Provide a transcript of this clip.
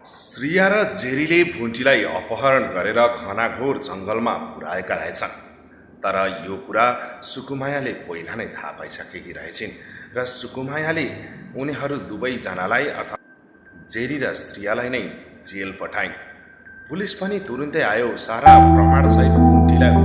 श्रिया र जेरीले भुन्टीलाई अपहरण गरेर घनाघोर जङ्गलमा पुर्याएका रहेछन्। तर यो कुरा सुकुमायाले पहिला नै थाहा पाइसकेकी रहेछिन् र सुकुमायाले उनीहरू दुवैजनालाई अथवा जेरी र श्रियालाई नै जेल पठाइन्। पुलिस पनि तुरुन्तै आयो। सारा प्रमाणसहित भुन्टीलाई